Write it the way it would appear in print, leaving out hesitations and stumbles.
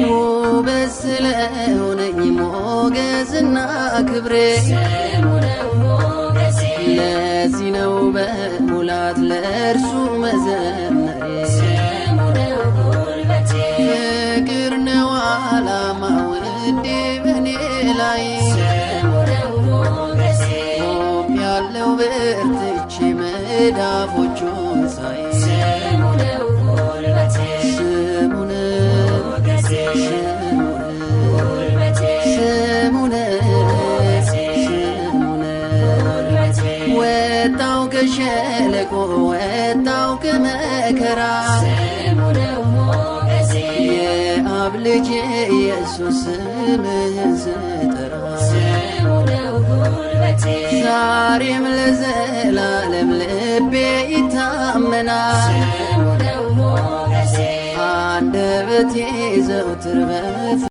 ውበት ስለሆነኝ ሞገስና ክብሬ፣ ለዚህ ነው በሙላት ለእርሱ መዘመሬ። ፍቅር ነው ዓላማ ውዴ በኔ ላይ፣ ቆም ያለው በርትቼ መዳፎቹን ሳይ። ስሙ ነው፣ ስሙ ነው፣ ስሙ ነው፣ ስሙ ነው። ወጣው ከሸለቆ ወጣው ከመከራ፣ የአብ ልጅ ኢየሱስ ስምህን ስጠራ፣ ዛሬም ለዘላለም ልቤ ይታመናል። አንደበቴ ዘውትር በፍ